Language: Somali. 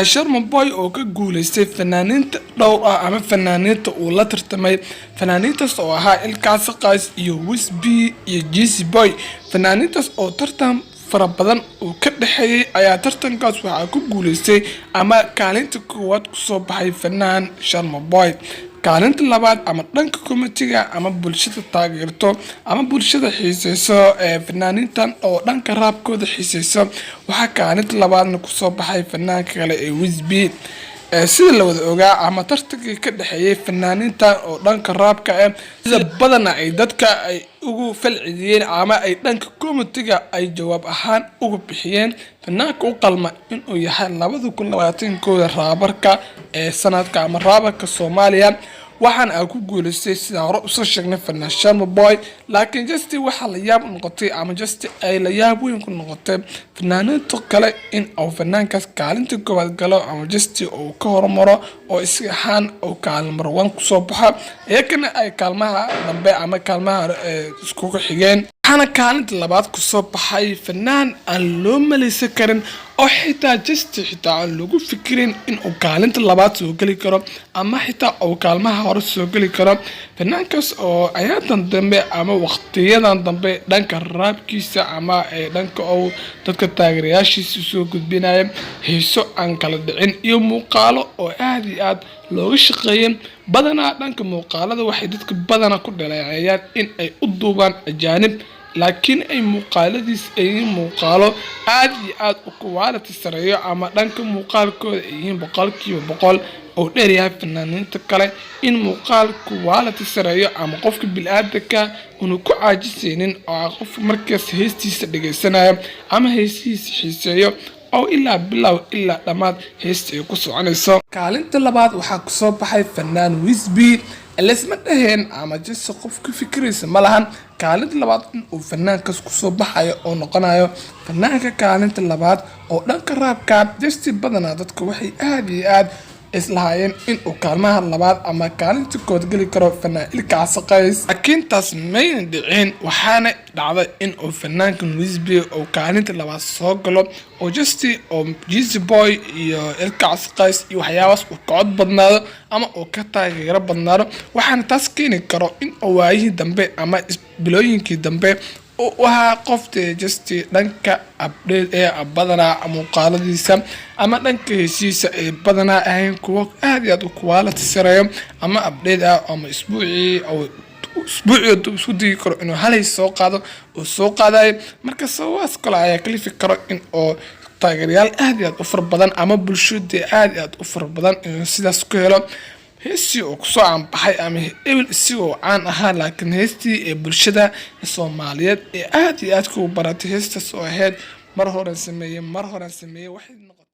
Sharma Boy oo ka guuleystay fanaaniinta dhowr ah ama fanaaniinta uu la tartamay, fanaaniintaas oo ahaa Ilkacase Qays iyo Whiz-B iyo Jeazy Boy. Fanaaniintaas oo tartan fara badan uu ka dhexeeyay ayaa tartankaas waxaa ku guuleystay ama kaalinta koowaad kusoo baxay fanaan Sharma Boy. Kaalinta labaad ama dhanka community-ga ama bulshada taageerto ama bulshada xiiseyso ee fanaaniintan oo dhanka rap-kooda xiiseyso, waxaa kaalinta labaadna kusoo baxay fanaanka kale ee Whiz-B. Sida la wada ogaa ama tartankii ka dhexeeyay fanaaniintan oo dhanka rap-ka ah, sida badana ay dadka ay ugu falceliyeen ama ay dhanka community-ga ay jawaab ahaan ugu bixiyeen fanaanka u qalma inuu yahay 2021 rapper-ka ee sanadka ama rapper-ka Soomaaliya, waxaana aan ku guuleystay, sidaan hore usoo sheegnay, fanaan Sharma Boy. Laakiin just waxaa la yaab noqotay ama just ay la yaab weyn ku noqotay fanaaniinta kale in uu fanaankaas kaalinta koowaad galo ama just uu ka hormaro oo isaga ahaan uu kaalin number one kusoo baxo, iyakana ay kaalmaha dambe ama kaalmaha iskugu xigeen. Waxaana kaalinta labaad kusoo baxay fanaan aan loo maleysan karin oo xitaa just xitaa aan lagu fikirin inuu kaalinta labaad soo geli karo ama xitaa uu kaalmaha hore soo geli karo. Fanaankaas oo ayaatan dambe ama waqtiyadan dambe dhanka rap-kiisa ama dhanka uu dadka taageerayaashiisa soo gudbinaya heeso aan kala dhicin iyo muuqaalo oo aad iyo aad looga shaqeeyay. Badanaa dhanka muuqaalada waxay dadka badanaa ku dhaleeceeyaan in ay u duubaan ajaanib, laakiin ay muuqaaladiis ay yihiin muuqaalo aad iyo aad u quality sareeyo ama dhanka muuqaalkooda ay yihiin 100% oo dheeryahay fanaaniinta kale, in muuqaal quality sareeyo ama qofka bini'aadanka unu ku caajisaynin oo qof markaas heestiisa dhegaysanayo ama heestiisa xiiseeyo oo ilaa bilow ilaa dhammaad heesta ay ku soconayso. Kaalinta labaad waxaa kusoo baxay fanaan Whiz-B. Lesma dhaheen ama just qof ka fikiraysa ma lahan kaalinta labaad in uu fanaankaas kusoo baxayo oo noqonayo fanaanka kaalinta labaad oo dhanka rap-ka. Just badanaa dadka waxay aad iyo aad islahaayeen in uu kaalmaha labaad ama kaalinta kood geli karo fanaan Ilkacase Qays, laakiin taas mayna dhicin. Waxaana dhacday in uu fanaankan Whiz-B uu kaalinta labaad soo galo oo just oo Jeazy Boy iyo Ilkacase Qays iyo waxyaabahaas uu ka cod badnaado ama uu ka taageero badnaado. Waxaana taas keeni karo in uu waayihii dambe ama bilooyinkii dambe uu ahaa qof dee just dhanka update ee badanaa muuqaaladiisa ama dhanka heshiisa ay badanaa ahayn kuwo aad iyo aad u quality sareeyo ama update ah, ama isbuucii haduu isku digi karo inuu hal hees soo qaado uu soo qaadayo. Marka sababahaas kale ayaa kalifi karo in oo taageerayaal aad iyo aad u fara badan ama bulshada aad iyo aad u fara badan inuu sidaas ku helo. Heestii oo kusoo caanbaxay ama ebel isigoo caan ahaa, laakiin heestii ee bulshada Soomaaliyeed ee aad iyo aadka u baratay, heestaas oo ahayd "Mar horan sameeyey, mar horan sameeyey", waxay noqotay